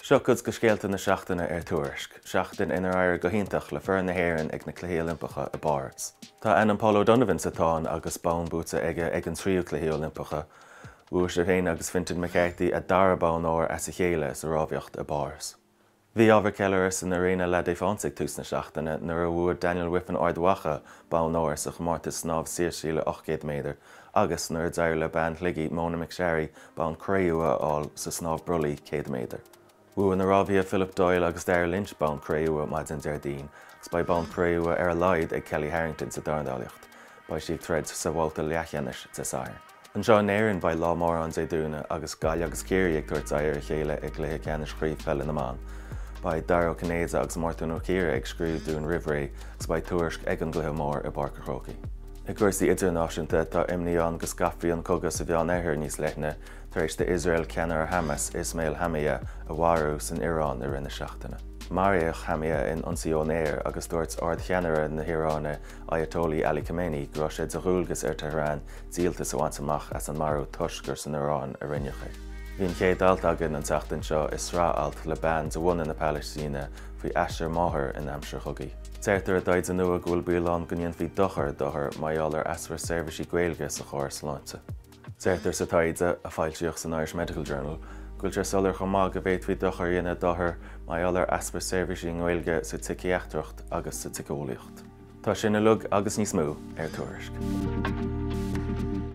Seo cuid de scéalta na seachtaine ar Tuairisc, seachtain inar éirigh go hiontach le foireann na hÉireann ag na Cluichí Oilimpeacha i bPáras. Tá ainm Paul O'Donovan sa Táin agus bonn buaite aige ag an tríú Cluichí Oilimpeacha. Bhuaigh sé féin agus Fintan McCarthy a dara bonn óir as a chéile sa rámhaíocht i bPáras. Bhí ábhar ceiliúrtha san Airéine La Défense ag tús na seachtaine nuair a bhuaigh Daniel Wiffen Ard Mhacha bonn óir sa chomórtas snámh saorstíle 800 méadar agus nuair a d'éirigh le bean Shligigh Mona McSharry bonn cré-umha a fháil sa snámh brollaigh 100 méadar. Bhuaigh na rámhaithe Philip Doyle agus Darragh Lynch bonn cré-umha maidin Déardaoin agus beidh bonn cré-umha ar a laghad ag Kellie Harrington sa dornálaíocht. Beidh sí ag troid sa bhabhta leathcheannais Dé Sathairn. Anseo in Éirinn beidh lá mór ann Dé Domhnaigh agus Gaillimh agus Ciarraí ag tabhairt aghaidh ar a chéile i gcluiche ceannais Chraobh Peile na mBan. Beidh Dara Ó Cinnéide agus Máirtín Ó Ciardha ag scríobh dúinn roimh ré agus beidh tuairisc ag an gcluiche mór i bPáirc an Chrócaigh. I gcúrsaí idirnáisiúnta, tá imní ann go scaipfí an cogadh sa Mheánoirthear níos leithne tar éis d'Iosrael ceannaire Hamas, Ismail Haniyeh, a mharú san Iaráin i rith na seachtaine. Maraíodh Haniyeh in ionsaí ón aer agus dúirt ardcheannaire na hIaráine, Ayatollah Ali Khamenei go raibh sé de dhualgas ar Tehran díoltas a bhaint amach as an marú toisc gur san Iaráin a rinneadh é. Bhí an chéad alt againn an tseachtain seo i sraith alt le bean de bhunadh na Palaistíne faoi aistear máthar in aimsir chogaidh. Deirtear i dtaighde nua go bhfuil baol ann go ndéanfaí dochar d'othair mar gheall ar easpa seirbhísí Gaeilge sa chóras sláinte. Deirtear sa taighde, a foilsíodh san Irish Medical Journal, go bhfuil sé soiléir chomh maith go bhféadfaí dochar a dhéanamh d'othair mar gheall ar easpa seirbhísí i nGaeilge sa tsíciatracht agus sa tsíceolaíocht. Tá sin uilig agus níos mó ar Tuairisc.